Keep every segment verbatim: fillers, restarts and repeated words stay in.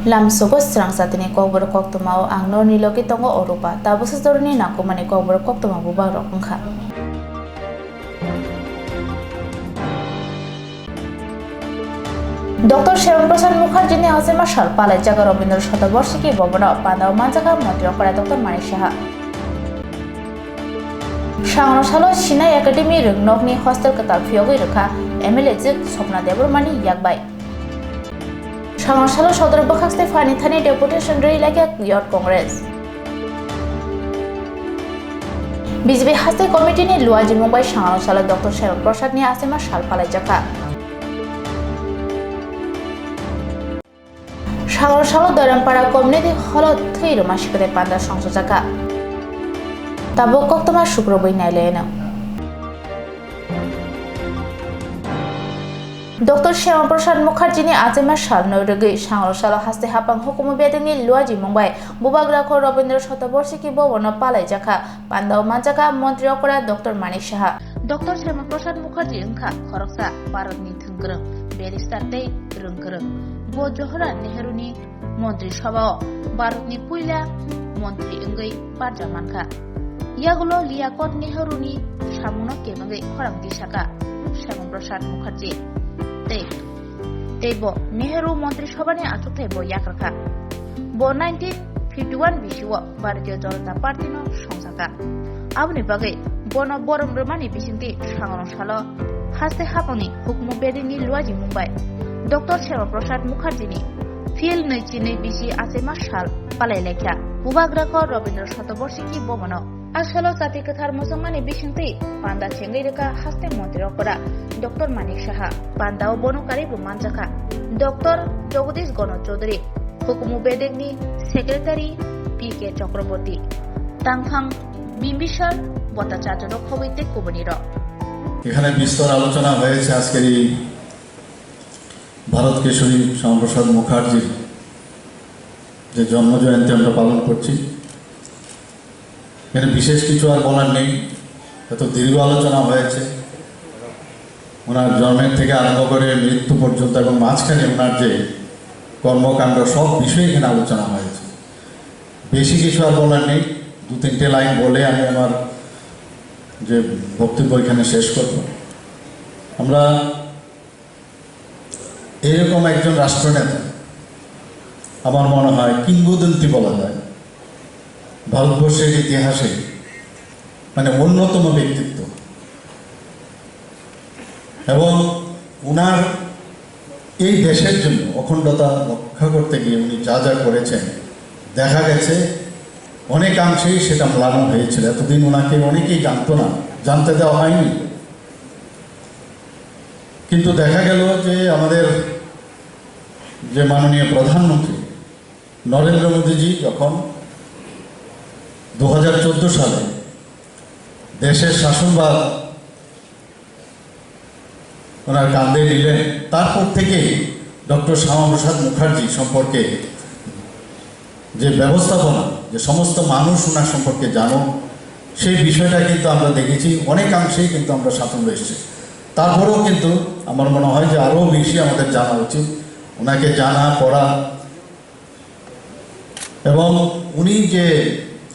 Lamsogo srang jatini kokborok koktwmao ang norni logi tongo o rupa, tabuksa jorani nangkukmani kokborok koktwma bubagrok wngkha. Doctor Shyama Prasad Mukherjee ni achaima sal palaijak Rabindra Shatobarshiki Bhavan o, pandao manjakha Montri okra Doctor Manik Saha. Sangno salo Sinai Academy rwngnokni hostel kwtal phiyogwi rwkha M L A jwk Swapna Debbarmani yakbai. Sangno salo sodro bwkhak tei phanithani deputation rwi laikha Youth Congress. B J P haste committee ni luajimung bai sangno salo Doctor Shyama Prasad ni achaima sal palaijakha. Sangno salo Dorampara community hall o thwi rwma sikre panda songchajakha. Tabuk koktwma sukrubwi nailaino. Doctor Shyama Prasad Mukherjee ni achaima salno rwgwi sangno salo haste hapang hukumu bedengni luajimung bai bubagra kho Rabindra Shatobarshiki Bhavan o palaijakha. Pandao manjakha Montri okra Doctor Manik Saha. Doctor Shyama Prasad Mukherjee wngkha khoroksa Bharatni thwngkwrwng, barrister tei rwngkwrwng. Bo Jawaharlal Nehru ni Montri Sabha o Bharatni puila montri wngwi barja mankha. Yagulo Liakot Nehru ni samungno kebengwi khorang tisakha Shyama Prasad Mukherjee tei, tei bo Nehru Montri Sabha ni achukthai bo yakarkha. Bo nineteen fifty one bisio Bharatiya Janata Party no songjakha. Aboni bagwi bono borom rwmani bisingtwi sangno salo haste hapangni hukumu bedengni luajimung bai Doctor Shyama Prasad Mukherjee ni phil nwi chinwi bisi achaima sal palai laikha. Bubagra kho Rabindra Shatobarshiki Bhavan o. A salo chati kwthar muchungmani bisingtwi panda chengwi rwkha haste montri okra Doctor Manik Saha. Pandao bono karwi bo manjakha Doctor Jagadish Gana Chaudhary, hukumu bedekni secretary P K Chakraborty, tangphang Bimbisar Bhattacharya rok khobwi tei kubunirok. এখানে বিস্তর আলোচনা হয়েছে আজকের এই ভারত কেশরী শ্যামাপ্রসাদ মুখার্জির যে জন্ম জয়ন্তী আমরা পালন করছি। এখানে বিশেষ কিছু আর বলার নেই, এত দীর্ঘ আলোচনা হয়েছে। ওনার জন্মের থেকে আরম্ভ করে মৃত্যু পর্যন্ত এবং মাঝখানে ওনার যে কর্মকাণ্ড, সব বিষয়ে এখানে আলোচনা হয়েছে। বেশি কিছু আর বলার নেই, দু তিনটে লাইন বলে আমি আমার যে বক্তব্য এখানে শেষ করব। আমরা এইরকম একজন রাষ্ট্রনেতা, আমার মনে হয় কিংবদন্তি বলা যায় ভারতবর্ষের ইতিহাসে, মানে অন্যতম ব্যক্তিত্ব। এবং ওনার এই দেশের জন্য অখণ্ডতা রক্ষা করতে গিয়ে উনি যা যা করেছেন, দেখা গেছে অনেকাংশেই সেটা ম্লান হয়েছিল। এতদিন ওনাকে অনেকেই জানতো না, জানতে দেওয়া হয়নি। কিন্তু দেখা গেল যে আমাদের যে মাননীয় প্রধানমন্ত্রী নরেন্দ্র মোদীজি যখন দু হাজার চোদ্দ সালে দেশের শাসনভার ওনার কাঁধে নিলেন, তারপর থেকেই ডক্টর শ্যামাপ্রসাদ মুখার্জি সম্পর্কে যে ব্যবস্থাপনা, যে সমস্ত মানুষ ওনার সম্পর্কে জানো, সেই বিষয়টা কিন্তু আমরা দেখেছি, অনেকাংশেই কিন্তু আমরা সাফল্য এসেছে। তারপরেও কিন্তু আমার মনে হয় যে আরও বেশি আমাদের জানা উচিত, ওনাকে জানা, পড়া, এবং উনি যে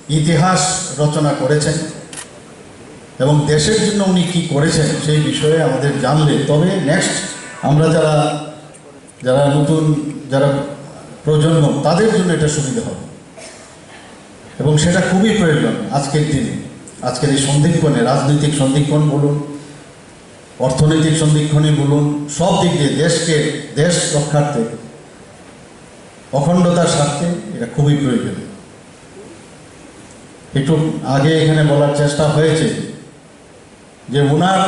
ইতিহাস রচনা করেছেন এবং দেশের জন্য উনি কি করেছেন সেই বিষয়ে আমাদের জানলে তবে নেক্সট আমরা যারা, যারা নতুন, যারা প্রজন্ম, তাদের জন্য এটা সুবিধা হবে এবং সেটা খুবই প্রয়োজন আজকের দিনে, আজকের এই সন্ধিক্ষণে, রাজনৈতিক সন্ধিক্ষণ বলুন, অর্থনৈতিক সন্ধিক্ষণে বলুন, সব দিক দিয়ে দেশকে, দেশ রক্ষার্থে, অখণ্ডতার স্বার্থে এটা খুবই প্রয়োজন। একটু আগে এখানে বলার চেষ্টা হয়েছে যে ওনার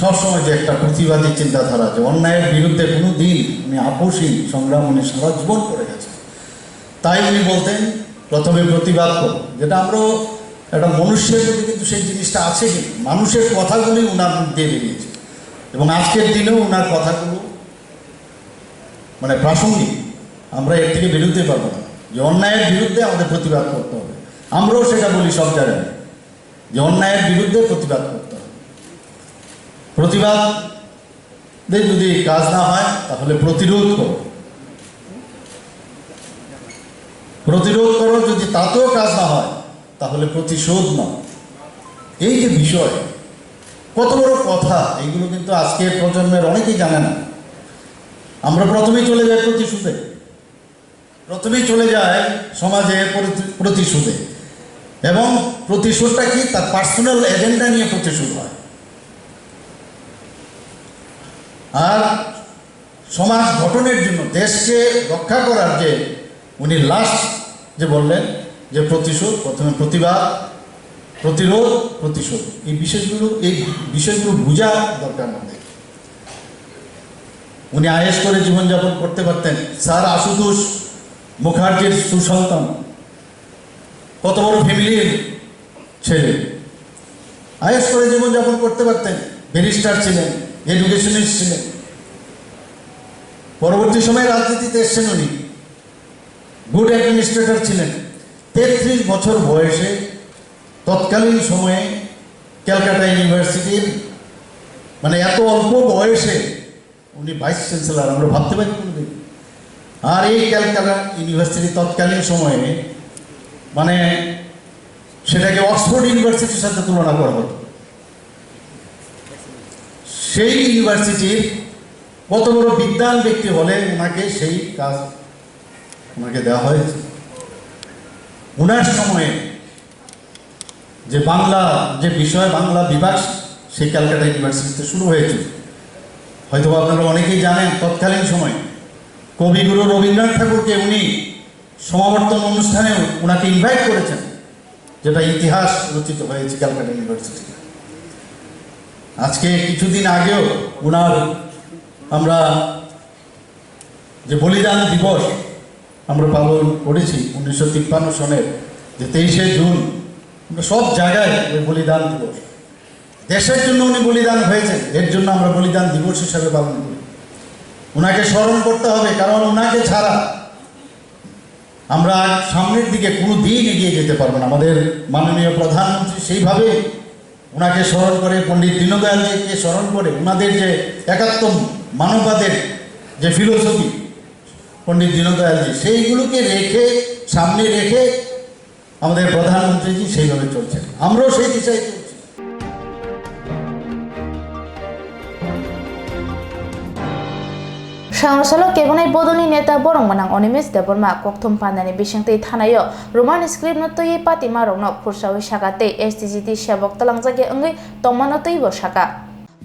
সবসময় যে একটা প্রতিবাদী চিন্তাধারা, যে অন্যায়ের বিরুদ্ধে কোনো দিন উনি আপোষহীন সংগ্রাম উনি সারা জীবন করে গেছেন। তাই উনি বলতেন, "প্রথমে প্রতিবাদ করো", যেটা আমরাও একটা মনুষ্যের প্রতি কিন্তু সেই জিনিসটা আছে, কিন্তু মানুষের কথাগুলি ওনার মুখ দিয়ে বেরিয়েছে। এবং আজকের দিনেও ওনার কথাগুলো মানে প্রাসঙ্গিক, আমরা এর থেকে বেরোতে পারবো না যে অন্যায়ের বিরুদ্ধে আমাদের প্রতিবাদ করতে হবে। আমরাও সেটা বলি সব জায়গায় যে অন্যায়ের বিরুদ্ধে প্রতিবাদ করতে হবে। প্রতিবাদে যদি কাজ না হয়, তাহলে প্রতিরোধ করো। প্রতিরোধ করো, যদি তাতেও কাজ না হয়, তাহলে প্রতিশোধ নাও। এই যে বিষয়, কত বড় কথা, এইগুলো কিন্তু আজকের প্রজন্মের অনেকেই জানে না। আমরা প্রথমেই চলে যাই প্রতিশোধে, প্রথমেই চলে যায় সমাজে প্রতি-, প্রতিশোধে। এবং প্রতিশোধটা কি? তার পার্সোনাল এজেন্ডা নিয়ে প্রতিশোধ হয়। আর সমাজ গঠনের জন্য, দেশকে রক্ষা করার যে উনি লাস্ট যে বললেন যে প্রতিশোধ, প্রথমে প্রতিবাদ, প্রতিরোধ, প্রতিশোধ, এই বিষয়গুলো, এই বিষয়গুলো বোঝা দরকার আমাদের। উনি আইএস করে জীবনযাপন করতে পারতেন। স্যার আশুতোষ মুখার্জির সুসন্তান, কত বড় ফ্যামিলির ছেলে, আইএস করে জীবনযাপন করতে পারতেন, ব্যারিস্টার ছিলেন, এডুকেশনিস্ট ছিলেন। পরবর্তী সময়ে রাজনীতিতে এসছেন উনি, গুড অ্যাডমিনিস্ট্রেটর ছিলেন। তেত্রিশ বছর বয়সে তৎকালীন সময়ে ক্যালকাটা ইউনিভার্সিটির, মানে, এত অল্প বয়সে উনি ভাইস চ্যান্সেলর, আমরা ভাবতে পারি কোনোদিন। আর এই ক্যালকাটা ইউনিভার্সিটি তৎকালীন সময়ে, মানে, সেটাকে অক্সফোর্ড ইউনিভার্সিটির সাথে তুলনা করা হতো। সেই ইউনিভার্সিটির কত বড় বিদ্বান ব্যক্তি হলে ওনাকে সেই কাজ ওনাকে দেওয়া হয়েছে। ওনার সময়ে যে বাংলা, যে বিষয় বাংলা বিভাগ, সেই ক্যালকাটা ইউনিভার্সিটিতে শুরু হয়েছিল। হয়তো আপনারা অনেকেই জানেন, তৎকালীন সময়ে কবিগুরু রবীন্দ্রনাথ ঠাকুরকে উনি সমাবর্তন অনুষ্ঠানে ওনাকে ইনভাইট করেছেন, যেটা ইতিহাস রচিত হয়েছে ক্যালকাটা ইউনিভার্সিটি। আজকে কিছুদিন আগেও ওনার, আমরা যে বলিদান দিবস আমরা পালন করেছি উনিশশো তিপ্পান্ন সনের যে তেইশে জুন, আমরা সব জায়গায় ওই বলিদান দিবস, দেশের জন্য উনি বলিদান হয়েছেন, এর জন্য আমরা বলিদান দিবস হিসাবে পালন করি। ওনাকে স্মরণ করতে হবে, কারণ ওনাকে ছাড়া আমরা সামনের দিকে কোনো দিন এগিয়ে যেতে পারবো না। আমাদের মাননীয় প্রধানমন্ত্রী সেইভাবে ওনাকে স্মরণ করে, পণ্ডিত দীনদয়ালজিকে স্মরণ করে, ওনাদের যে একাত্ম মানববাদের যে ফিলোসফি পণ্ডিত দীনদয়ালজি, সেইগুলোকে রেখে, সামনে রেখে আমাদের প্রধানমন্ত্রীজি সেইভাবে চলছেন, আমরাও সেই দিশায় চলছি। Sangrwsalo kebonai bodolni neta borok mwnang Onimesh Debbarma kokthum pandani bisingtwi thanaio Roman script no twiwi patima rokno khursawi saka tei S T G T sebok twlangjak ya wngwi tongmano twibo saka.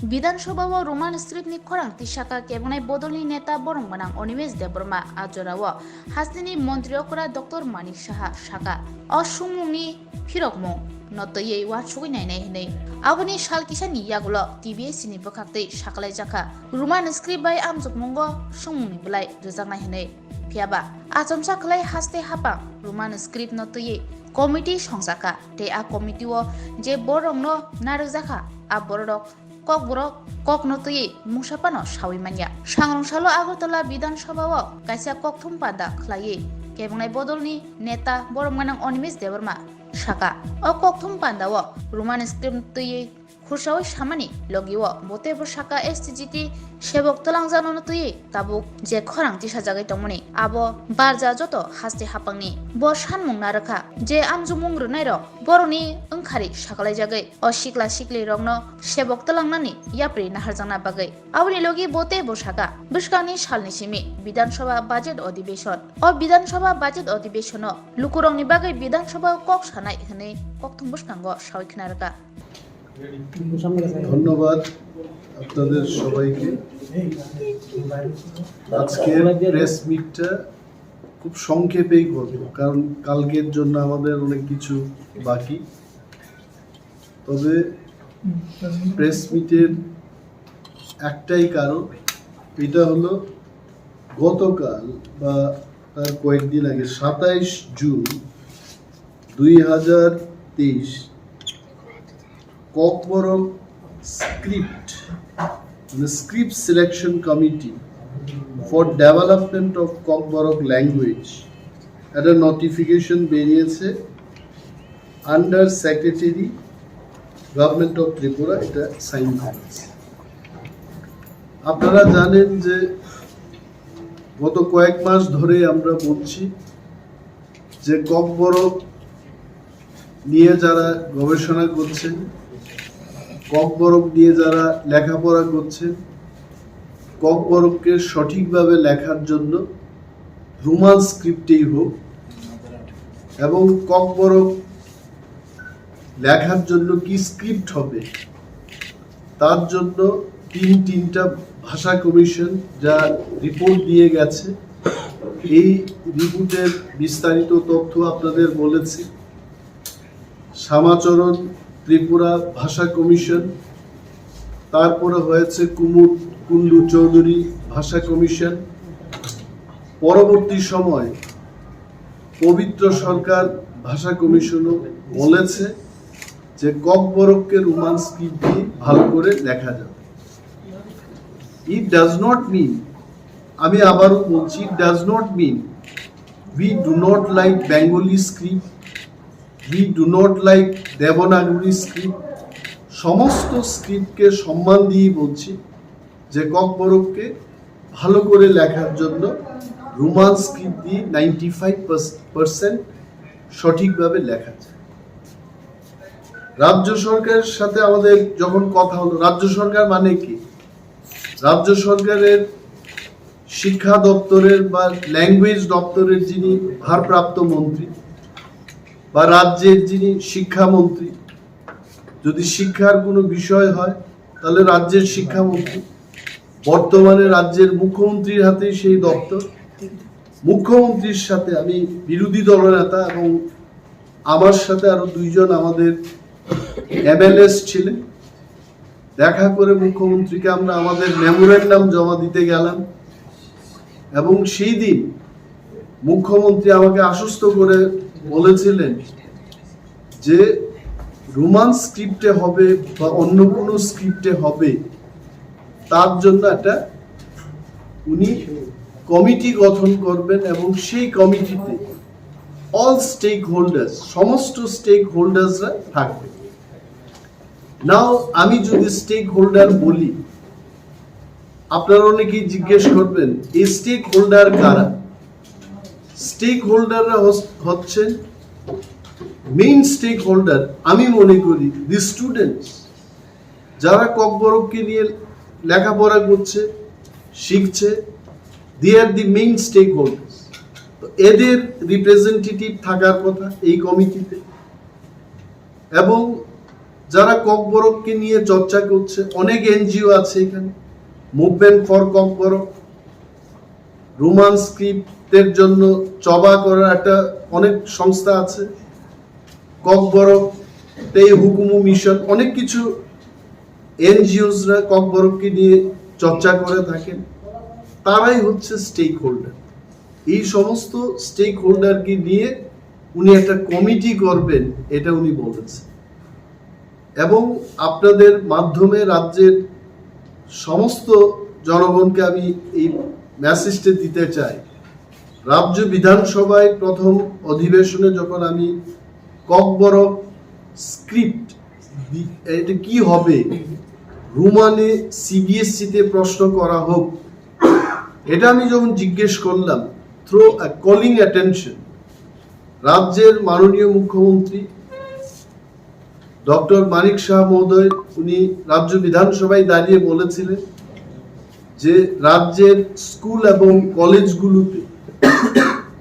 Bidhan Sabha o Roman script ni khorang tisaka kebonai bodolni neta borok mwnang Onimesh Debbarma a jorao hasteni montri okra Doctor Manik Saha saka o sumungni phirokmung no twiwi uansugwi nainai hwnwi. Aboni sal kisani yagulo T B S ni bwkhaktwi sakalaijak kha. Roman script bai amjokmungo sumungni bwlai rwjaknai hwnwi. Phiyaba achomsa khlai haste hapang Roman script no twiwi committee songjak kha tei a committee o je borok no narwkjak kha a borok Kokborok kokno twiwi mungsa phano sawi manya. Sangrwngsalo Agartala Bidhan Sabha o kaisa kokthum panda khlaiwi kebwnai bodolni neta borok mwnang Onimesh Debbarma saka. O kokthum panda o Roman script twiwi khursawi samani logi o bo teibo saka S T G T sebok twlangjakno twiwi tabuk je khorang tisajagwi tongmani abo barja joto haste hapangni. Bo sanmung narwkha je amjokmung rwnairok borokni wngkhari sakalaijagwi o sikla siklirokno sebok twlangnani yapri naharjakna bagwi. Aboni logi bo teibo saka, bwskangni salni simi Bidhan Sabha budget odibeshon. O Bidhan Sabha budget odibeshono lukurokni bagwi Bidhan Sabha o kok sanai hwnwi kokthum bwskango sawi khna rwkha. ধন্যবাদ আপনাদের সবাইকে। আজকের প্রেস মিটটা খুব সংক্ষেপেই করব, কারণ কালকের জন্য আমাদের অনেক কিছু বাকি। তবে প্রেস মিটের একটাই কারণ, এটা হলো গতকাল বা তার কয়েকদিন আগে, সাতাইশ জুন দুই হাজার তেইশ, ককবরক স্ক্রিপ্ট, মানে script selection committee for development of Kokborok language একটা নোটিফিকেশন বেরিয়েছে। Under secretary, government of Tripura এটা সাইন করেছে। আপনারা জানেন যে গত কয়েক মাস ধরে আমরা বলছি যে ককবরক নিয়ে যারা গবেষণা করছেন, ককবরক নিয়ে যারা লেখাপড়া করছেন, ককবরককে সঠিকভাবে লেখার জন্য রোমান স্ক্রিপ্টেই হোক, এবং ককবরক লেখার জন্য কি স্ক্রিপ্ট হবে, তার জন্য তিন তিনটা ভাষা কমিশন যা রিপোর্ট দিয়ে গেছে, এই রিপোর্টের বিস্তারিত তথ্য আপনাদের বলেছি। শ্যামাচরণ ত্রিপুরা ভাষা কমিশন, তারপরে হয়েছে কুমুদ কুন্ডু চৌধুরী ভাষা কমিশন। পরবর্তী সময় পবিত্র সরকার ভাষা কমিশনও বলেছে যে ককবরককে রোমান স্ক্রিপ্ট দিয়ে ভালো করে লেখা যাবে। It does not mean, আমি আবারও বলছি, it does not mean we do not like Bengali script, we do not like Devanagari script। সমস্ত স্ক্রিপ্টকে সম্মান দিয়েই বলছি যে ককবরককে ভালো করে লেখার জন্য রোমান স্ক্রিপ্ট দিয়ে নাইনটি ফাইভ পার্সেন্ট সঠিকভাবে লেখা যায়। রাজ্য সরকারের সাথে আমাদের যখন কথা হলো, রাজ্য সরকার মানে কি? রাজ্য সরকারের শিক্ষা দপ্তরের বা ল্যাঙ্গুয়েজ দপ্তরের যিনি ভারপ্রাপ্ত মন্ত্রী বা রাজ্যের যিনি শিক্ষামন্ত্রী, যদি শিক্ষার কোনো বিষয় হয়, তাহলে রাজ্যের শিক্ষামন্ত্রী, বর্তমানে রাজ্যের মুখ্যমন্ত্রীর হাতেই সেই দপ্তর। মুখ্যমন্ত্রীর সাথে আমি বিরোধী দলনেতা এবং আমার সাথে আরো দুইজন আমাদের এমএলএস ছিলেন, দেখা করে মুখ্যমন্ত্রীকে আমরা আমাদের মেমোরেন্ডাম জমা দিতে গেলাম, এবং সেই দিন মুখ্যমন্ত্রী আমাকে আশ্বস্ত করে বলেছিলেন যে রোমান স্ক্রিপ্টে হবে বা অন্য কোনো স্ক্রিপ্টে হবে, তার জন্য একটা উনি কমিটি গঠন করবেন এবং সেই কমিটিতে অল স্টেক হোল্ডার্স, সমস্ত স্টেক হোল্ডার্সরা থাকবে। নাও আমি যদি স্টেক হোল্ডার বলি, আপনারা অনেকেই জিজ্ঞেস করবেন এই স্টেক হোল্ডার কারা? স্টেক হোল্ডাররা হচ্ছেন মেইন স্টেক হোল্ডার। আমি মনে করি দি স্টুডেন্টস, যারা ককবরককে নিয়ে লেখাপড়া করছে, শিখছে, they are the main stakeholders। তো এদের রিপ্রেজেন্টেটিভ থাকার কথা এই কমিটিতে। এবং যারা ককবরককে নিয়ে চর্চা করছে, অনেক এনজিও আছে এখানে, মুভমেন্ট ফর ককবরক, রোমান স্ক্রিপ্টের জন্য চবা করার একটা অনেক সংস্থা আছে, ককবরক, তেই হুকুমু মিশন, অনেক কিছু এনজিওসরা ককবরককে নিয়ে চর্চা করে থাকেন। তারাই হচ্ছে স্টেক হোল্ডার। এই সমস্ত স্টেক হোল্ডারকে নিয়ে উনি একটা কমিটি করবেন, এটা উনি বলেছেন। এবং আপনাদের মাধ্যমে রাজ্যের সমস্ত জনগণকে আমি এই মেসেজটা দিতে চাই। রাজ্য বিধানসভায় প্রথম অধিবেশনে যখন আমি ককবরক স্ক্রিপ্ট দি-, এটা কি হবে, রোমানে সিবিএসসি তে প্রশ্ন করা হোক, এটা আমি যখন জিজ্ঞেস করলাম, থ্রো কলিং অ্যাটেনশন, রাজ্যের মাননীয় মুখ্যমন্ত্রী ডক্টর মানিক সাহা মহোদয়, উনি রাজ্য বিধানসভায় দাঁড়িয়ে বলেছিলেন যে রাজ্যের স্কুল এবং কলেজগুলোতে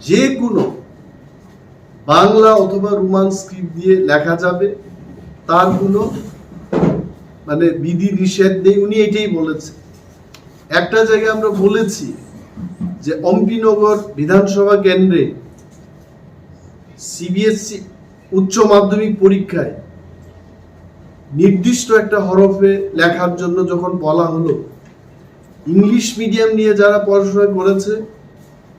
যে কোনো বাংলা অথবা রোমান স্ক্রিপ্ট দিয়ে লেখা যাবে, তার কোনো মানে বিধি নিষেধ নেই, উনি এটাই বলেছেন। একটা জায়গায় আমরা বলেছি যে অম্পিনগর বিধানসভা কেন্দ্রে সিবিএসসি উচ্চ মাধ্যমিক পরীক্ষায় নির্দিষ্ট একটা হরফে লেখার জন্য যখন বলা হলো, ইংলিশ মিডিয়াম নিয়ে যারা পড়াশোনা করেছে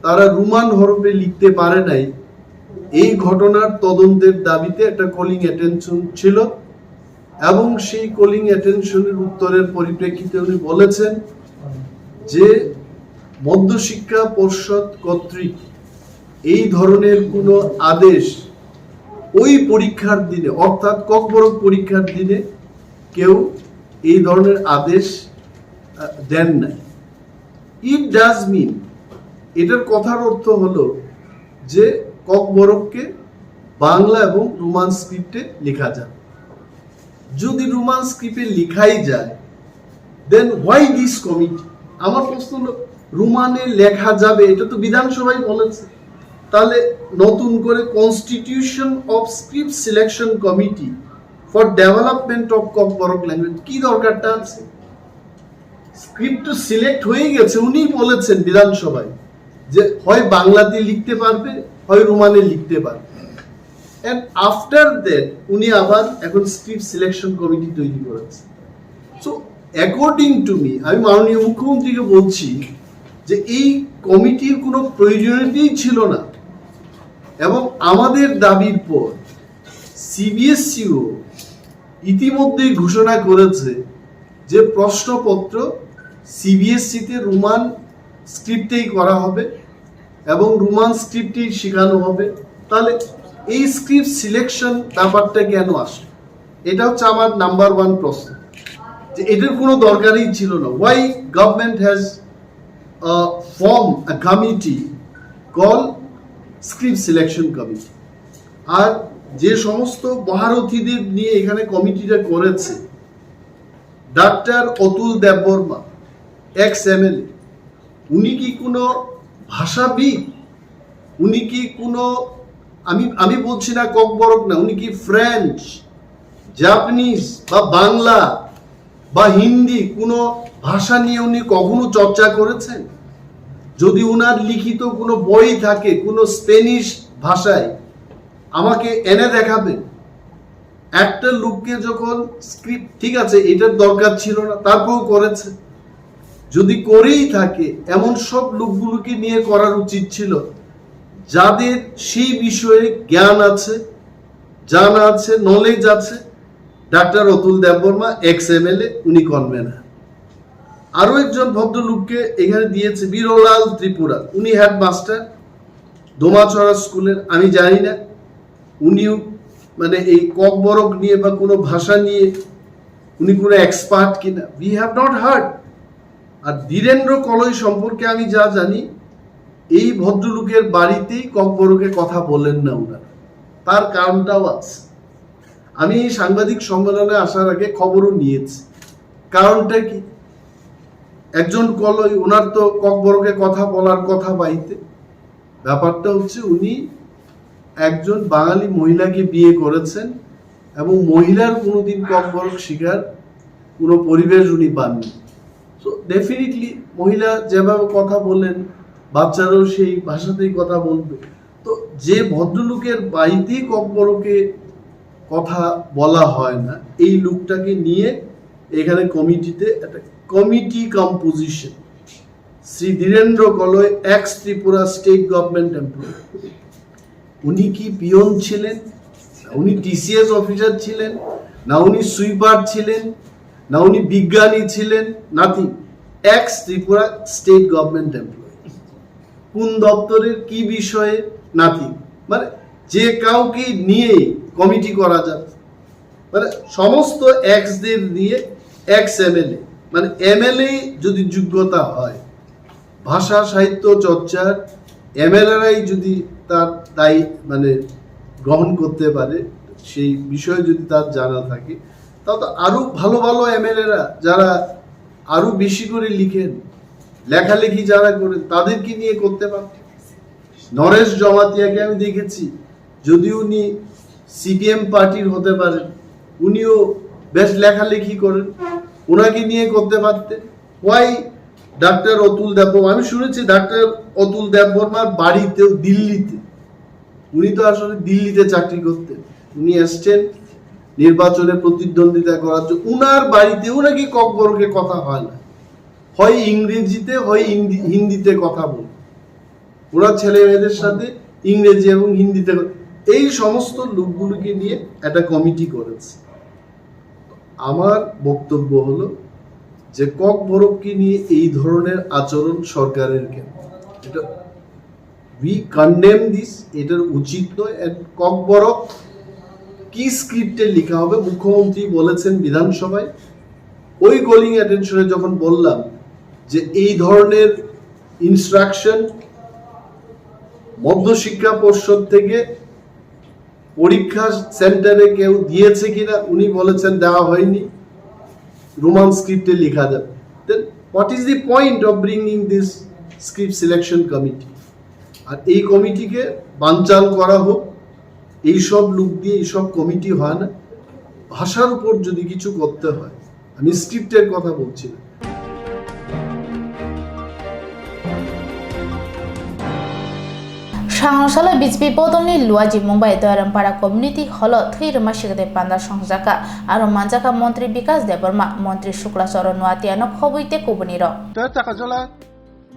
তারা রোমান হরফে লিখতে পারে নাই। এই ঘটনার তদন্তের দাবিতে একটা কলিং অ্যাটেনশন ছিল, এবং সেই কলিং অ্যাটেনশনের উত্তরের পরিপ্রেক্ষিতে উনি বলেছেন যে মধ্যশিক্ষা পর্ষদ কর্তৃক এই ধরনের কোনো আদেশ ওই পরীক্ষার দিনে, অর্থাৎ ককবরক পরীক্ষার দিনে কেউ এই ধরনের আদেশ, আহ, দেন নাই। ইট ডাজ মিন, এটার কথার অর্থ হলো যে ককবরককে বাংলা এবং রোমান স্ক্রিপ্টে লেখা যাবে। যদি রোমান স্ক্রিপ্টে লেখাই যায়, then why this committee? আমার প্রশ্ন হলো, রোমানে লেখা যাবে, এটা তো বিধানসভায় বলেছে, তাহলে নতুন করে Constitution of Script Selection Committee for Development of Kokborok Language কি দরকারটা আছে? স্ক্রিপ্ট তো সিলেক্ট হয়ে গেছে, উনিই বলেছেন বিধানসভায় যে হয় বাংলাতে লিখতে পারবে, হয় রোমানে লিখতে পারবে। অ্যান্ড আফটার দ্যাট উনি আবার এখন স্ক্রিপ্ট সিলেকশন কমিটি তৈরি করেছেন। সো অ্যাকর্ডিং টু মি, আমি মাননীয় মুখ্যমন্ত্রীকে বলছি যে এই কমিটির কোনো প্রয়োজনীয়তাই ছিল না। এবং আমাদের দাবির পর সিবিএসইও ইতিমধ্যেই ঘোষণা করেছে যে প্রশ্নপত্র সিবিএসইতে রোমান স্ক্রিপ্টেই করা হবে এবং রোমান স্ক্রিপ্টেই শেখানো হবে। তাহলে এই স্ক্রিপ্ট সিলেকশন ব্যাপারটা কেন আসে? এটা হচ্ছে আমার নাম্বার ওয়ান প্রশ্ন, যে এটার কোনো দরকারই ছিল না। Why government has form a committee called Script Selection Committee? আর যে সমস্ত মহারথীদের নিয়ে এখানে কমিটিটা করেছে, ডাক্তার অতুল দেববর্মা, এক্স এমএলএ, উনি কি কোনো ভাষাবিদ? উনি কি কোনো, আমি আমি বলছি না ককবরক না, উনি কি ফ্রেঞ্চ, জাপানিজ বা বাংলা বা হিন্দি কোনো ভাষা নিয়ে উনি কখনো চর্চা করেছেন? যদি ওনার লিখিত কোনো বই থাকে কোনো স্প্যানিশ ভাষায়, আমাকে এনে দেখাবেন। একটা লোককে যখন স্ক্রিপ্ট, ঠিক আছে, এটার দরকার ছিল না, তারপরেও করেছে। যদি করেই থাকে, এমন সব লোকগুলোকে নিয়ে করার উচিত ছিল যাদের সেই বিষয়ে জ্ঞান আছে, জানা আছে, নলেজ আছে। ডাক্তার অতুল দেববর্মা, এক্স এমএলএ, উনি কনভেনার। আরও একজন ভদ্রলোককে এখানে দিয়েছে, বীরলাল ত্রিপুরা, উনি হেডমাস্টার দোমাছড়া স্কুলের। আমি জানি না উনিও মানে এই ককবরক নিয়ে বা কোনো ভাষা নিয়ে উনি কোনো এক্সপার্ট কিনা, we have not heard। আর ধীরেন্দ্র কলই সম্পর্কে আমি যা জানি, এই ভদ্রলোকের বাড়িতেই ককবরকে কথা বলেন না ওনারা, তার কারণটাও আছে। আমি এই সাংবাদিক সম্মেলনে আসার আগে খবরও নিয়েছি। কারণটা কি? একজন কলই, ওনার তো ককবরকে কথা বলার কথা বাড়িতে। ব্যাপারটা হচ্ছে উনি একজন বাঙালি মহিলাকে বিয়ে করেছেন এবং মহিলার কোনোদিন ককবরক শিকার কোনো পরিবেশ উনি পাননি। তো ডেফিনেটলি মহিলা যেভাবে কথা বলেন, বাচ্চারাও সেই ভাষাতেই কথা বলবে। তো যে ভদ্রলোকের বাড়িতেই ককবরকে কথা বলা হয় না, এই লোকটাকে নিয়ে এখানে কমিটিতে একটা কমিটি কম্পোজিশন। শ্রী ধীরেন্দ্র কলয়, এক্স ত্রিপুরা স্টেট গভর্নমেন্ট এমপ্লয়ি। উনি কি পিয়ন ছিলেন, না উনি টিসিএস অফিসার ছিলেন, না উনি সুইপার ছিলেন, না উনি বিজ্ঞানী ছিলেন, nothing. X Tripura state government employee. কোন দপ্তরের কি বিষয়ে? নাথিং। মানে যে কাউকে নিয়ে কমিটি করা যাবে, মানে সমস্ত এক্সদের নিয়ে এক্স এমএলএ, মানে এমএলএ যদি যোগ্যতা হয়, ভাষা সাহিত্য চর্চার এমএলএরাই যদি তার দায় মানে গ্রহণ করতে পারে, সেই বিষয়ে যদি তার জানা থাকে, তাহলে তো আরো ভালো ভালো এমএলএরা যারা আরো বেশি করে লিখেন, লেখালেখি যারা করেন, তাদেরকে নিয়ে করতে পারত। নরেশ জমাতিয়াকে আমি দেখেছি, যদিও উনি সিপিএম পার্টির হতে পারেন, উনিও বেশ লেখালেখি করেন, ওনাকে নিয়ে করতে পারতেন। ওয়াই ডাক্তার অতুল দেববর্মা? আমি শুনেছি ডাক্তার অতুল দেববর্মার বাড়িতেও দিল্লিতে, উনি তো আসলে দিল্লিতে চাকরি করতেন, উনি এসছেন নির্বাচনে প্রতিদ্বন্দ্বিতা করার জন্য। উনার বাড়িতেও নাকি ককবরকে কথা হয় না, হয় ইংরেজিতে, হয় হিন্দি, হিন্দিতে কথা বলে। ওরা ছেলে মেয়েদের সাথে ইংরেজি এবং হিন্দিতে কথা-, এই সমস্ত লোকগুলোকে নিয়ে একটা কমিটি করেছে। আমার বক্তব্য হলো যে ককবরককে নিয়ে এই ধরনের আচরণ সরকারের কেন? এটা, we condemn this, এটার উচিত নয়। And ককবরক কি স্ক্রিপ্টে লেখা হবে, মুখ্যমন্ত্রী বলেছেন বিধানসভায়, ওই কলিং অ্যাটেনশনে যখন বললাম যে এই ধরনের ইনস্ট্রাকশন মধ্য শিক্ষা পর্ষদ থেকে পরীক্ষা সেন্টারে কেউ দিয়েছে কিনা, উনি বলেছেন দেওয়া হয়নি, রোমান স্ক্রিপ্টে লিখা যাবে। Then what is the point of bringing this script selection committee? আর এই কমিটিকে বানচাল করা হোক। এইসব লোক দিয়ে এইসব কমিটি হয় না। ভাষার উপর যদি কিছু করতে হয়, আমি স্ক্রিপ্টের কথা বলছি না। Sangrasalo B J P bodolni luaji mungbai Doirampara community holo thwi rwma sikte panda songjakha, aro manjakha Montri Bikas Debbarma, Montri Sukla Charan Noatia no khobwi tei kubuni rok. Tei Takajola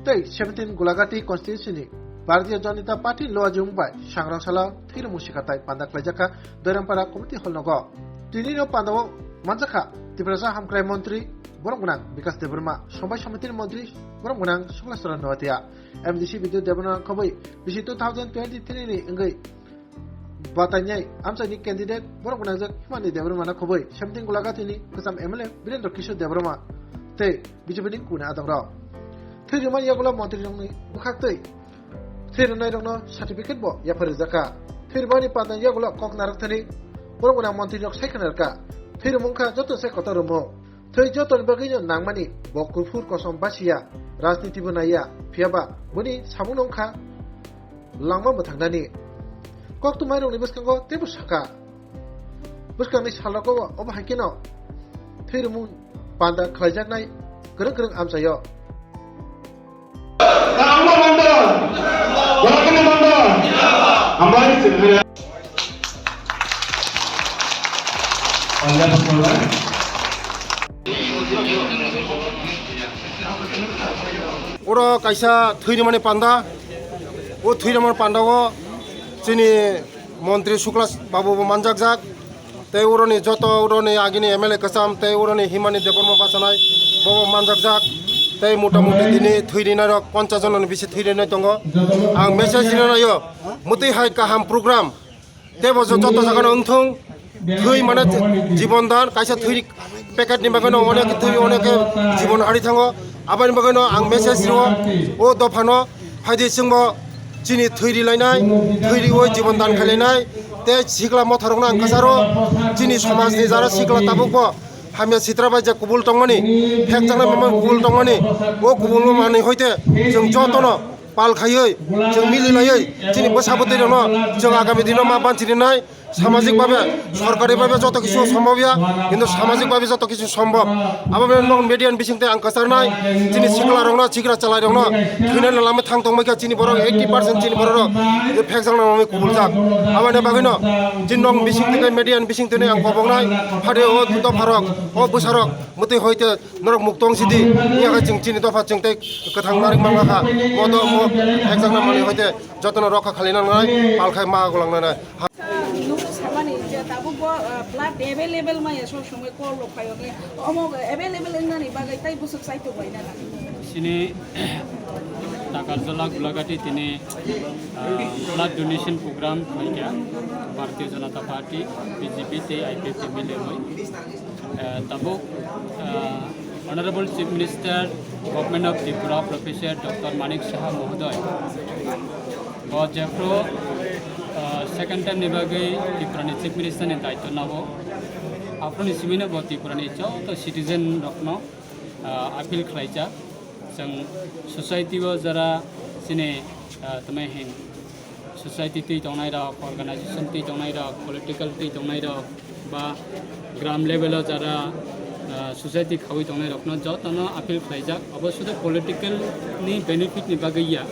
tei seventeen Gulagati constituency ni Bharatiya Janata Party luaji mungbai Sangrasalo thwi rwma sikte panda khlaijakha Doirampara community hall nogo. Tini no panda o manjakha Tiprasa hamkrai montri borom gwnang Bikas Debbarma, Sombai Samitini montri borom gwnang Sukla Charan Noatia. M D C Bidyut Debbarma khobwi bisi two thousand twenty three ni wngwi batainai amchaini candidate borok gwnangjak Himani Debbarma no khobwi seventeen Gulagati ni kwcham M L A Birendra Kishore Debbarma tei B J P ni kubuni adongrok. Thwi rwmani yagulo montri rokni bwkhak twi thwi rwnairokno certificate bo yaphar rijak kha. Thwi rwmani panda yagulo kok narwkthani borok gwnang montri rok sai khna rwkha. Thwi rwmung kha joto se kotor rwmung. Thwi jotoni bagwino nangmani, bo kuphur kosom basiya, rajniti bo naiya, phiyaba boni samungno wngkha langma mwthangnani. Koktwmairokni bwskango teibo sakha. Bwskangni salrogo obo hai kheno thwirwmung panda khlaijaknai kwrwng kwrwng amchaio. Oro kaisa thwi rwmani panda, o thwi rwmani panda o chini montri Sukla babu bo manjakjak, tei oroni joto oroni agini M L A kwcham tei oroni Himani Debbarma bachanai bobo manjakjak, tei mota moti tini thwi rwnairok ponchas jononi bisi thwi rwnai tongo. Ang message rwnaio, mwtwi hai kaham program. Tei bo joto jagano wngthung, thwi mane jibon dan, kaisa thwi packet ni bagwino onek thwi onek jibon hari thango. Aboni bagwino ang message rwo, o dophano phaidi chwngbo chini thwi rilainai, thwi riwi jibon dan khailainai. Tei sikla motharokno ang kwcharo, chini somajni jara sikla tabukbo hamya sitra bai je kubul tongmani, phekjaknai mama kubul tongmani, o kubulno manwi hoite chwng jotono pal khaiwi, chwng mililaiwi, chini bwsa bwtwirokno chwng agami dino ma banchirinai, samajik babe, sorkari babe joto kisu sombhob ya, kintu samajik babe joto kisu sombhob. Abo bai nok media ni bising tei ang kwcharnai, chini sikla rokno, sikla chalai rokno, thwinani lama thang tongmai kha chini borok eighty percent chini borok rok, phekjakna mami kubuljak. Aboni bagwino chini nok bising tei media ni bising tei ang koboknai, phade o dopharok, o bwsarok, mwtwi hoite Norok muktong sidi, iya khe chwng chini dopha chwng tei kwthang narwk mangkha. Modo mo phekjakna manwi hoite jotono rokha khali nangnai, pal khai ma gulang nangnai. Nukgo samani je tabuk bo blood available maya sob somoi call rok phaio hwnwi omo available wngnani bagwi tei bwswk chaito bai nana. Chini Takarjala Gulagati tini blood donation program khlaikha Bharatiya Janata Party, B J P tei I P F T milwi. Tabuk Honorable Chief Minister, Government of Tripura, Professor Doctor Manik Saha Mohodoy, bo jephru second time ni bagwi Tripura ni Chief Minister ni daityo nabo, aphuru ni simi no bo Tripura ni joto citizen rokno appeal khlaijak, chwng society o jara chini tamai hin society twi tongnai rok, organization twi tongnai rok, political twi tongnai rok, ba gram level o jara society khawi tongnai rokno jotono appeal khlaijak. Obo sudu political ni benefit ni bagwi ya,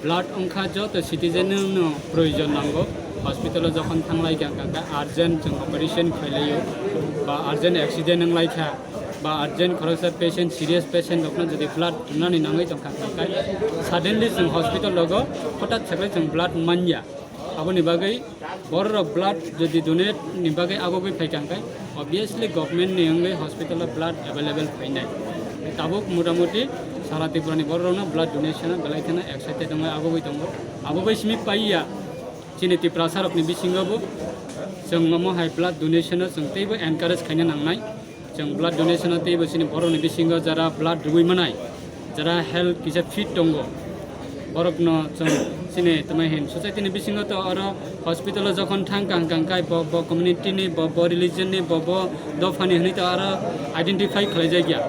blood wngkha joto citizen no proyojon nango. Hospital o jokhon thanglai kha, kha urgent chwng operation khailaio, ba urgent accident wnglaikha, ba urgent khoroksa patient, serious patient rokno jodi blood rwnani nangwi tongkha, khai suddenly chwng hospital rogo hothat saklai chwng blood manya. Aboni bagwi bororok blood jodi donate ni bagwi agogwi phaikha, khai obviously government ni wngwi hospital o blood available phainai. Tabuk motamuti sara Tripura ni bororokno blood donation o belai kheno excited wngwi agogwi tongo. Abo bai simi paiya chini Tiprasa rokni bisingo bo chwng omo hai blood donation o chwng teibo encourage khaina nangnai. Chwng blood donation o teibo chini borokni bisingo jara blood rwui manai, jara health kisa fit tongo, Borokno chwng chini tamo hin society ni bisingo to aro hospital o jokhon thang kang kang kai bo, bo community ni, bo, bo religion ni, bo, bo dopha ni hwnwi to aro identify khlai jak ya.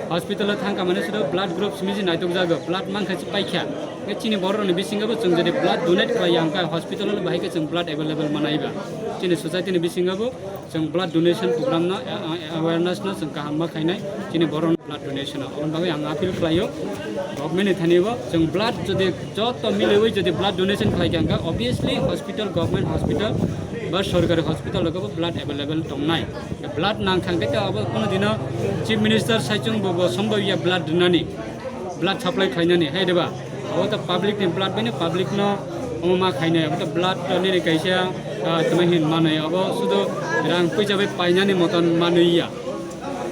Hospital o thang kha mane sudo blood group simi se naitok jago, blood man kha se paikha. Nge chini borok ni bisingo bo chwng jodi blood donate khlai ya hwnkhe hospital o bahai khe chwng blood available manai ba. Chini society ni bisingo bo chwng blood donation program no, a-, a-, awareness no chwng kaham ma khainai chini borok blood donation o. Aboni bagwi ang appeal khlaio government ni thani bo chwng blood jodi joto miliwi jodi blood donation khlai kha hwnkhe obviously hospital, government hospital ba sorkari hospital o bo blood available tongnai. Blood nang kha hwnkhe to abo kono dino chief minister saichung bo, bo sombobya blood rinani. Blood supply khlainani, hai deba? Abo to public ni blood bai no public no omo ma khainai, abo to blood to nini kaisa, ah, tamo hin manwi, abo sudo rang puisa bai painani moton manwi ya.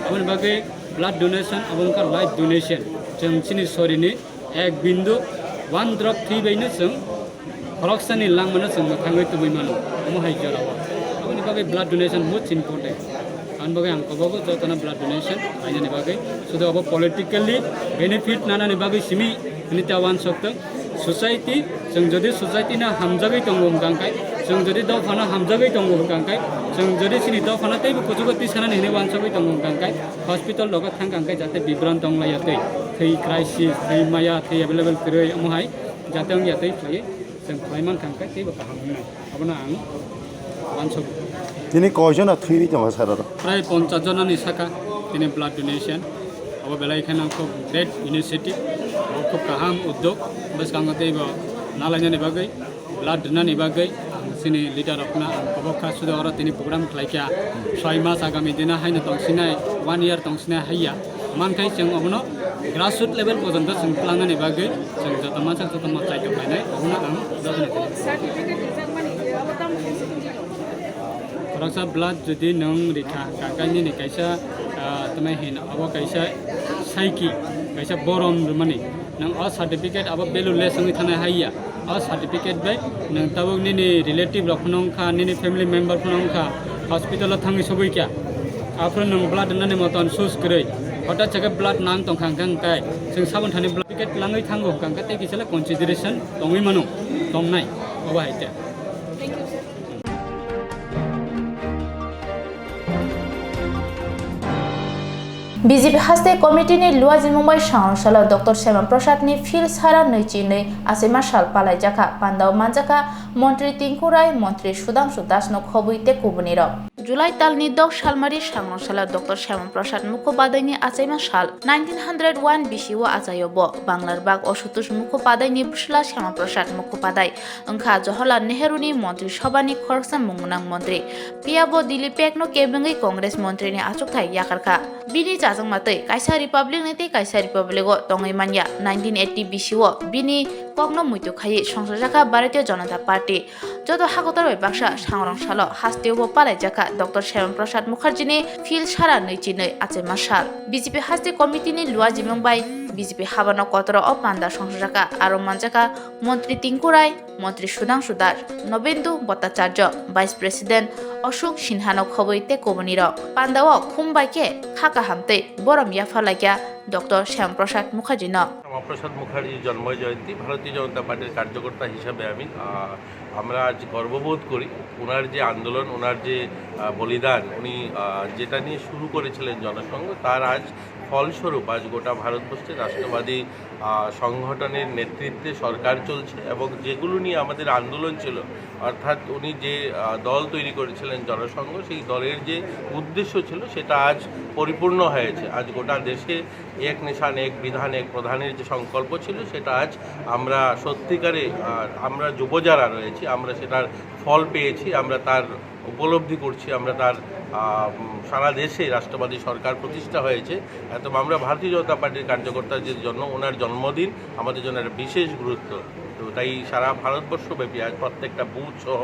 Aboni bagwi blood donation abo wngkha life donation. Chwng chini sori ni ek bindu, one drop thwi bai no chwng khoroksani langmano chwng mwthangwi tubui mano, omo hai jorao. Aboni bagwi blood donation most important. Aboni bagwi ang kobogo jotono blood donation khlainani bagwi, sudu abo politically benefit nanani bagwi simi hwnwi ta wansok tong. Society, chwng jodi society no hamjagwi tongo hwnkha khe, chwng jodi dophano hamjagwi tongo hwnkha khe, chwng jodi chini dophano teibo kuchugo tisanani hwnwi wansogwi tongo hwnkha khe, hospital rogo thang kha khe jate bibranto wng laiya tei thwi crisis, thwi maya, thwi available kwrwi, omo hai jate wng ya tei khlaiwi. Chwng khlai man kha hwnkhe teibo kaham wngnai. Abono ang uansukgo. Tini koijon thwi ri tongo sir oro? Prai ponchas jonani saka tini blood donation. Abo belai kheno khub great initiative. Abo khub kaham uddog. Bwskango teibo nalainani bagwi, blood rinani bagwi ang chini leader rokno ang kobok kha, sudu oro tini program khlai kha. Soi mas agami dino haino tongsinai, one year tongsinai haiya. Mankhai chwng obono grassroot level porjonto chwng plangnani bagwi chwng joto mansak joto ma chaitok lainai, obono ang jotono khe. Khoroksa blood jodi nwng rikha, kakainini kaisa, ah, tamo hin abo kaisa saiki, kaisa borom rwmani. Nwng o certificate abo value less wngwi thanai haiya. O certificate bai nwng tabuk nini relative rok phano wngkha, nini family member phano wngkha, hospital o thangwi sogwi kha. Aphuru nwng blood rwnani moton sus kwrwi. Hota chakhe blood nang tongkha hwnkha hwnkhe chwng sabon thani blood certificate langwi thango hwnkha hwnkhe tei kisa le consideration tongwi mano, tongnai obo hai khe. B J P haste committee ni luajimung bai sangrong salo Doctor Shyama Prasad ni phil sara nui chi nui achaima sal palaijakha. Pandao manjakha Montri Tinku Rai, Montri Sudhangshu Das no khobwi tei kubuni rok. July tal ni dok salmari sangrong salo Doctor Shyama Prasad Mukhopadhyay ni achaima sal. Nineteen hundred one bisi o achaio bo. Banglar bak Ashutosh Mukhopadhyay ni bwsla Shyama Prasad Mukhopadhyay wngkha Jawaharlal Nehru ni Montri Sabha ni khoroksa mung gwnang montri. Phiya bo Dilip Pek no kebengwi Congress montri ni achukthai yakarkha. Bini chajakma twi kaisa republic ni tei kaisa republic o tongwi manya. Nineteen eighty bisi o bini kokno muitu khaiwi songchajakha Bharatiya Janata Party. Joto hakotor bai baksa sangrong salo hasteo bo palaijakha Doctor Shyama Prasad Mukherjee ni phil sara nui chi nui achaima sal. B J P haste committee ni luajimung bai B J P habano kotoro o panda songchajakha, aro manjakha Montri Tinku Rai, Montri Sudhangshu Das, Nobendu Bhattacharya, Vice President Ashok Sinha no khobwi tei kubuni rok. Pandao khum bai khe kha kaham tei borom yapharlaikha Doctor Shyama Prasad Mukherjee no. Shyamaprasad মুখার্জির জন্ম জয়ন্তী। ভারতীয় জনতা পার্টির কার্যকর্তা হিসাবে আমি, আহ, আমরা আজ গর্ববোধ করি ওনার যে আন্দোলন, ওনার যে, আহ, বলিদান, উনি, আহ, যেটা নিয়ে শুরু করেছিলেন জনসংঘ, তার আজ ফলস্বরূপ আজ গোটা ভারতবর্ষে রাষ্ট্রবাদী, আহ, সংগঠনের নেতৃত্বে সরকার চলছে এবং যেগুলো নিয়ে আমাদের আন্দোলন ছিল, অর্থাৎ উনি যে, আহ, দল তৈরি করেছিলেন জনসংঘ, সেই দলের যে উদ্দেশ্য ছিল সেটা আজ পরিপূর্ণ হয়েছে। আজ গোটা দেশে এক নিশান, এক বিধান, এক প্রধানের যে সংকল্প ছিল, সেটা আজ আমরা সত্যিকারে, আহ, আমরা যুব যারা রয়েছি, আমরা সেটার ফল পেয়েছি, আমরা তার উপলব্ধি করছি, আমরা তার, আহ, উম, সারা দেশে রাষ্ট্রবাদী সরকার প্রতিষ্ঠা হয়েছে। এবং আমরা ভারতীয় জনতা পার্টির কার্যকর্তাদের জন্য ওনার জন্মদিন আমাদের জন্য একটা বিশেষ গুরুত্ব। তো তাই সারা ভারতবর্ষব্যাপী আজ প্রত্যেকটা বুথ সহ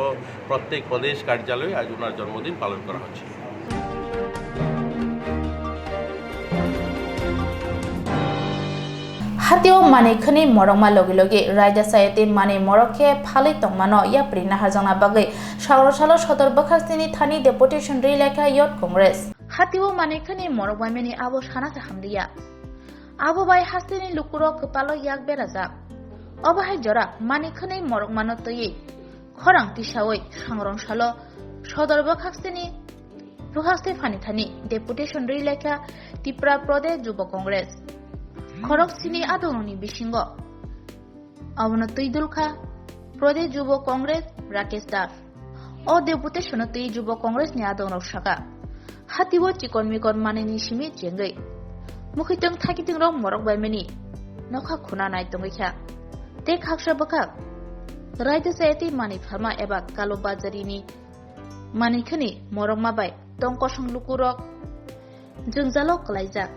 প্রত্যেক প্রদেশ কার্যালয়ে আজ ওনার জন্মদিন পালন করা হচ্ছে। Hatio manwi khwnwi morokma logi logi raida chaya tei manwi morok khe phalwi tongmano yapri naharjakna bagwi Sagrosalo Sodor bwkhasteni thani deputation rwi laikha Youth Congress. Hatio manwi khwnwi morok baimani abo sana se hamliya. Abo bai hasteni lukurok kwpalo yak berajak. Obo hai jora mani khwnwi morokmano twiwi khorang tisawi sangrong salo sodor bwkhaksteni bwkhakste phani thani deputation rwi laikha Tipra Pradesh Jubo Congress. Khorok sini adongrokni bisingo abono twi dulkha Pradesh Jubo Congress Rakesh Das. O deputation-o twi Jubo Congress ni adongrok saka, hatibo chikon mikon manwini simi chengwi, mukhitwng thakitingrok morok baimani nokha khuna nai tongwi kha. Tei khaksa bwkhak raida chayatwi manwi pharma eba kalo bajarini manwi khani morokma bai tong kosong lukurok jwngjalo kwlaijak.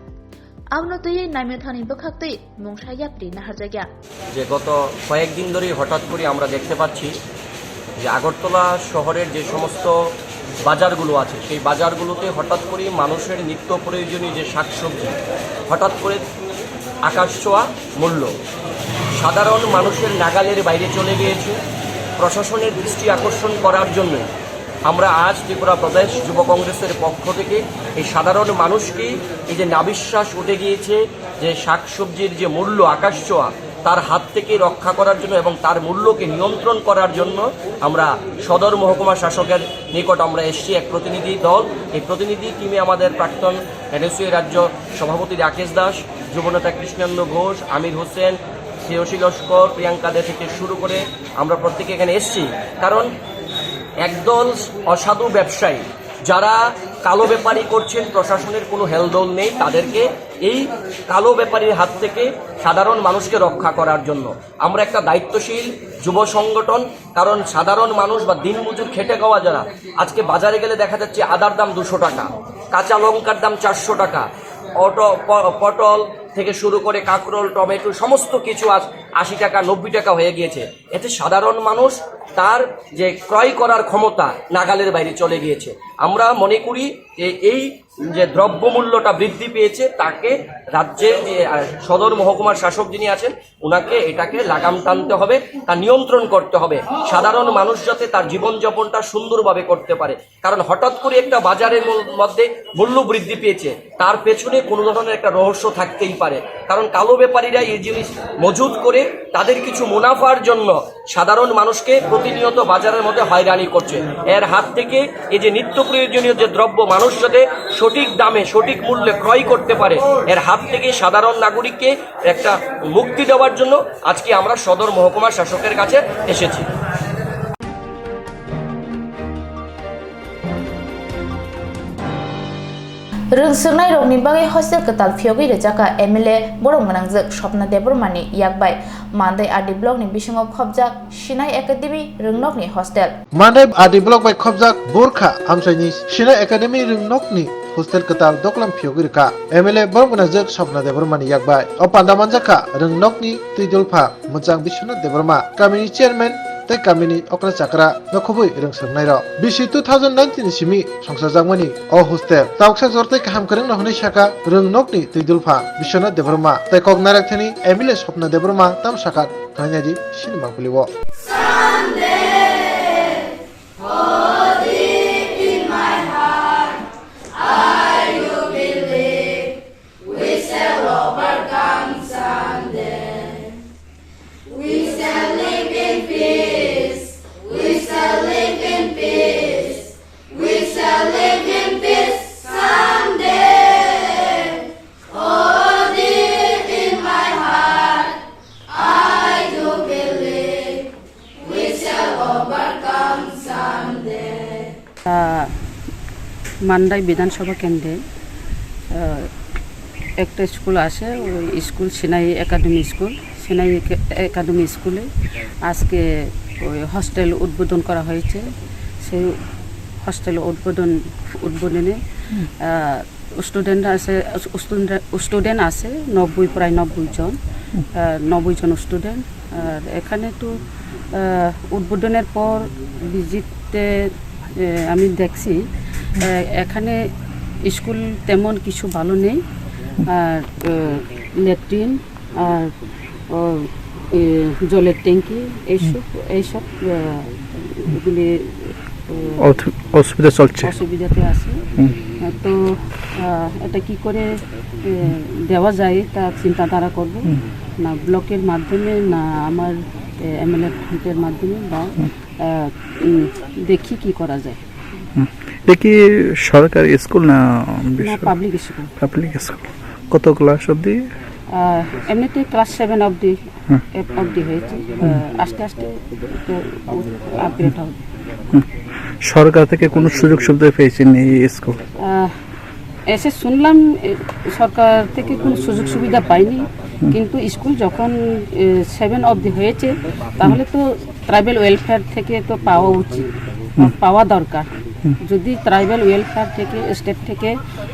Abono twiwi naimwthangni bwkhaktwi mungsa yapri naharjakya. যে গত কয়েকদিন ধরেই হঠাৎ করে আমরা দেখতে পাচ্ছি যে আগরতলা শহরের যে সমস্ত বাজারগুলো আছে, সেই বাজারগুলোতে হঠাৎ করেই মানুষের নিত্য প্রয়োজনীয় যে শাকসবজি হঠাৎ করে আকাশ ছোঁয়া মূল্য। সাধারণ মানুষের নাগালের বাইরে চলে গিয়েছে। প্রশাসনের দৃষ্টি আকর্ষণ করার জন্য আমরা আজ ত্রিপুরা প্রদেশ যুব কংগ্রেসের পক্ষ থেকে এই সাধারণ মানুষকে এই যে নাভিশ্বাস উঠে গিয়েছে, যে শাকসবজির যে মূল্য আকাশ ছোঁয়া, তার হাত থেকে রক্ষা করার জন্য এবং তার মূল্যকে নিয়ন্ত্রণ করার জন্য আমরা সদর মহকুমা শাসকের নিকট আমরা এসেছি এক প্রতিনিধি দল। এই প্রতিনিধি টিমে আমাদের প্রাক্তন এনএসইউ রাজ্য সভাপতি রাকেশ দাস, যুবনেতা কৃষ্ণেন্দু ঘোষ, আমির হোসেন, শ্রেয়সী লস্কর, প্রিয়াঙ্কা দে থেকে শুরু করে আমরা প্রত্যেকে এখানে এসেছি। কারণ একদল অসাধু ব্যবসায়ী যারা কালো বেপারি করছেন, প্রশাসনের কোনো হেলদোল নেই, তাদেরকে এই কালো বেপারির হাত থেকে সাধারণ মানুষকে রক্ষা করার জন্য আমরা একটা দায়িত্বশীল যুব সংগঠন। কারণ সাধারণ মানুষ বা দিনমজুর খেটে খাওয়া যারা, আজকে বাজারে গেলে দেখা যাচ্ছে আদার দাম দুশো টাকা, কাঁচা লঙ্কার দাম চারশো টাকা, অটো প- পটল থেকে শুরু করে কাঁকরোল, টমেটো, সমস্ত কিছু আজ আশি টাকা, নব্বই টাকা হয়ে গিয়েছে। এতে সাধারণ মানুষ তার যে ক্রয় করার ক্ষমতা নাগালের বাইরে চলে গিয়েছে। আমরা মনে করি যে এই যে দ্রব্যমূল্যটা বৃদ্ধি পেয়েছে, তাকে রাজ্যের যে, আহ, সদর মহকুমার শাসক যিনি আছেন, ওনাকে এটাকে লাগাম টানতে হবে, তা নিয়ন্ত্রণ করতে হবে। সাধারণ মানুষ যাতে তার জীবনযাপনটা সুন্দরভাবে করতে পারে। কারণ হঠাৎ করে একটা বাজারের মূল-, মধ্যে মূল্য বৃদ্ধি পেয়েছে, তার পেছনে কোনো ধরনের একটা রহস্য থাকতেই পারে। কারণ কালো ব্যাপারীরা এই জিনিস মজুত করে তাদের কিছু মুনাফার জন্য সাধারণ মানুষকে প্রতিনিয়ত বাজারের মধ্যে হয়রানি করছে। এর হাত থেকে এই যে নিত্য প্রয়োজনীয় যে দ্রব্য মানুষ যাতে সঠিক দামে সঠিক মূল্যে ক্রয় করতে পারে, এর হাত থেকে সাধারণ নাগরিককে একটা মুক্তি দেওয়ার জন্য আজকে আমরা সদর মহকুমা শাসকের কাছে এসেছি। Rwngswrwngnairokni bagwi hostel kwtal phiyogwi rwjakha M L A borok gwnangjwk Swapna Debbarmani yak bai. Mandai R D blockni bisingo khopjak Sinai Academy rwngnokni hostel. Mandai R D block bai khopjak Borkha amchaini Sinai Academy rwngnokni hostel kwtal doklam phiyogwi rwkha. M L A borok gwnangjwk Swapna Debbarmani yak bai. O panda manjakha rwngnokni twidulpha Mwchang Biswanath Debbarma, kamini chairman tei kamini okra chakra no khobwi rwngswrwngnairok. Bisi two thousand nineteen ni simi songchajakmani o hostel. Tauksa jor tei kaham kwrwngno hwnwi sakha rwngnokni twidulpha Biswanath Debbarma tei kok narak thani M L A Swapna Debbarma tam sakha thangnaidi sini mangpili o. Someday, oh, deep in my heart, I do believe we shall overcome someday. We shall live in peace. We shall live in peace. We shall live in peace someday. Oh, deep in my heart, I do believe we shall overcome someday. আহ, মান্দাই বিধানসভা কেন্দ্রে, আহ, একটা স্কুল আছে, ওই school Sinai academy school. Sinai একা-, একাডেমি স্কুলে আজকে ওই হোস্টেল উদ্বোধন করা হয়েছে। সেই হোস্টেল উদ্বোধন, উদ্বোধনে, আহ, স্টুডেন্ট আছে, স্টুডেন্ট, স্টুডেন্ট আছে নব্বই, প্রায় নব্বই জন, আহ, নব্বই জন স্টুডেন্ট। আর এখানে তো, আহ, উদ্বোধনের পর ভিজিটে, আহ, আমি দেখছি, আহ, এখানে স্কুল তেমন কিছু ভালো নেই। আর, আহ, ল্যাট্রিন আর, ও, এ, জলের ট্যাঙ্কি এইসব, এইসব, আহ, এগুলি অথ-, অসুবিধা চলছে। অসুবিধাতে আছে। হুম। তো, আহ, এটা কি করে, এ, দেওয়া যায়, তা চিন্তাধারা করব। হুম। না ব্লকের মাধ্যমে, না আমার, এ, এমএলএ ফান্ডের মাধ্যমে বা, হুম। আহ, উম, দেখি কি করা যায়। হুম। এটা কি সরকারি স্কুল না না, বেসরকারি? Public school. Public school. কত ক্লাস অবধি? আহ, এমনিতে ক্লাস সেভেন অবধি, হুম। এইট অবধি হয়েছে। আহ, আস্তে আস্তে একটু আপগ্রেড হবে। হুম। সরকার থেকে কোনো সুযোগ সুবিধা পেয়েছেন এই স্কুল? আহ, এসে শুনলাম, এ, সরকার থেকে কোনো সুযোগ সুবিধা পাইনি, হুম। কিন্তু স্কুল যখন, এ, সেভেন অবধি হয়েছে, তাহলে তো ট্রাইবাল ওয়েলফেয়ার থেকে তো পাওয়া উচিত, হুম। পাওয়া দরকার। হুম। যদি ট্রাইবাল ওয়েলফেয়ার থেকে, স্টেট থেকে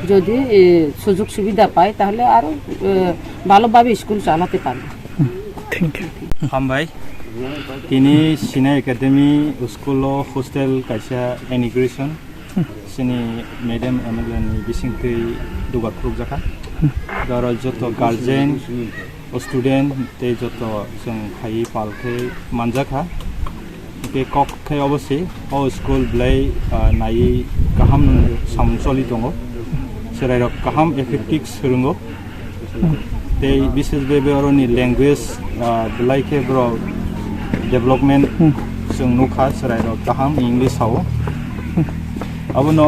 যদি, এ, সুযোগ সুবিধা পায়, তাহলে আরও, এ, ভালোভাবে স্কুল চালাতে পারবে। Thank you. Hambai. Tini Sinai Academy school o hostel kaisa inauguration. Chini madam M L A ni bisingtwi dugar khulukjakha. Doro joto guardian, student tei joto chwng phaiwi pal khe manjakha. Hwnkhe kok khe obo se, o school belai, ah, naiwi kaham samung choli tongo. Chwrairok kaham effective swrwngo. Tei bises bebe oroni language, ah, belai khe borok development Hmm. chwng nukha, chwrairok kaham English sao. Abono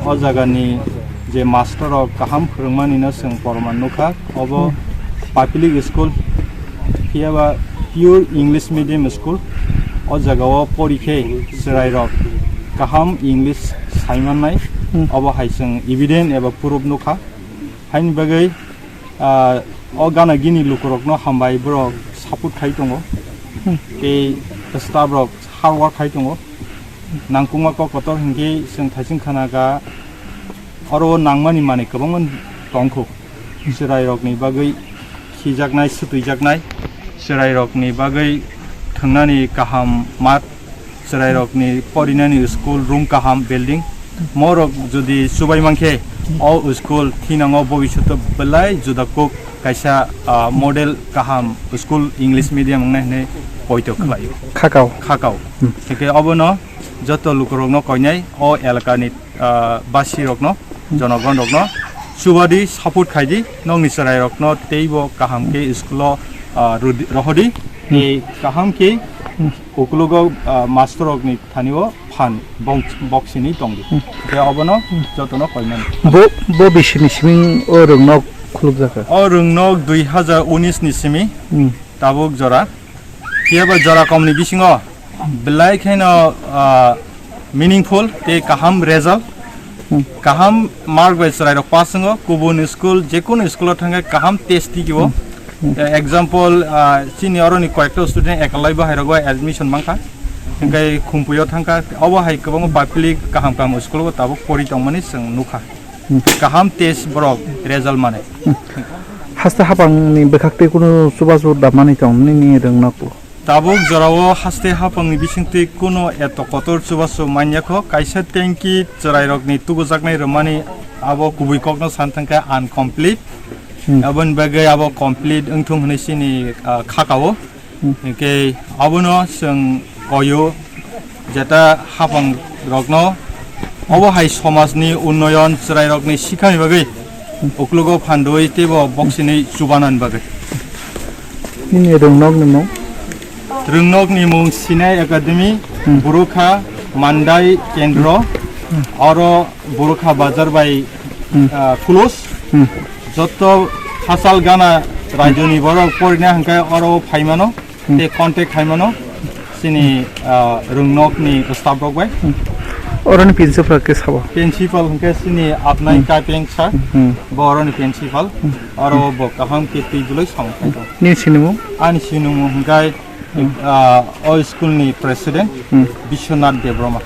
o jagani je master rok kaham phwrwngmani no chwng porman nukha. Obo Hmm. public school, phiyaba pure English medium school. O jagao pori khe chwrairok kaham English saimannai. Hmm. Obo hai chwng evident eba proof nukha. Haini bagwi, ah, o gana gini lukurokno hambai borok support khai tongo. Hmm. Tei staff rok hard work khai tongo. Nangkukma kok kotor hinkhe chwng thaising khana kha oro nangmani manwi kwbangma tongkhu. Chwrairokni bagwi khijaknai, swtwijaknai, chwrairokni bagwi thwngnani kaham mat, chwrairokni porinani school room kaham building. Morok jodi chubai mankhe, o school thinango bobishoto belai juda kok kaisa, ah, model kaham school English medium wngnai hinwi poito khlaio. Khakao. Khakao. Hmm. Hwnkhe obono joto lukurokno koinai o elakani ah, basi rokno, Hmm. jonogon rokno chubadi support khaidi, nokni chwrai rokno teibo kaham khe school o, ah, rudi-, rohodi, Hmm. tei kaham khe Hmm. uklogo, ah, master rokni thani o phan bong-, boksini tongdi. Hmm. Tei obono Hmm. jotono koimani. Bo, bo bisini siming o rwngnok khulukjakha? O rwngnok dui hazar unis ni simi Hmm. tabuk jora. Phiya ba jora komni bisingo belai kheno, ah, meaningful tei kaham result, Hmm. kaham mark bai chwrairok pass wngo. Kubun school, jekunu school o thangkhe kaham test twikiwo. Hmm. Hmm. Eh, example, ah, chini oroni koyekta student ekalai bahairok bai admission mankha, hwnkhe Khumpui o thangkha, obo hai kwbangma public kaham kaham school o tabuk pori tongmani chwng nukha. Hmm. Kaham test borok result mane. Hmm. Haste hapangni bwkhaktwi kunu chubachu da manwi tong nini rwngnokbo? Tabuk jorao haste hapangni bisingtwi kunu eto kotor chubachu manya kho, kaisa tanki chwrairokni tubujaknai rwmani abo kubui kokno san thangkha incomplete. Hmm. Aboni bagwi abo complete wngthung hwnwi chini, ah, khakao. Hmm. Hwnkhe abono chwng koyo, jeta hapang rokno obo hai somajni unnoyon chwrairokni sikhani bagwi uklogo phandoi teibo boksini chubanani bagwi. Nini rwngnokni mung? Rwngnokni mung Sinai Academy, Hmm. Borokha Mandai Kendro, Hmm. oro Borokha bazar bai, Hmm. ah, close. Hmm. Joto hachal gana rajyoni borok porina hwnkhe oro phaimano, Hmm. tei contact khaimano chini, ah, rwngnokni staff rok bai. Hmm. Oroni principal khe sabo? Principal hwnkhe chini Apnai Hmm. Kapeng sir, Hmm. bo oroni principal. Hmm. Oro bo kaham khe twi bwlwi samung khaio. Nini sinimung? Ani sinimung hwnkhe, Hmm. ah, o school ni president Hmm. Biswanath Debbarma.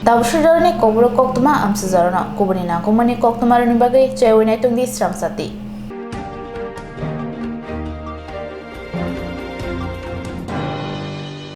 Tabuk swijorni koborok koktwma amswijorno kubuni nangkukmani koktwmarokni bagwi chaiwi naitongdi srang chati.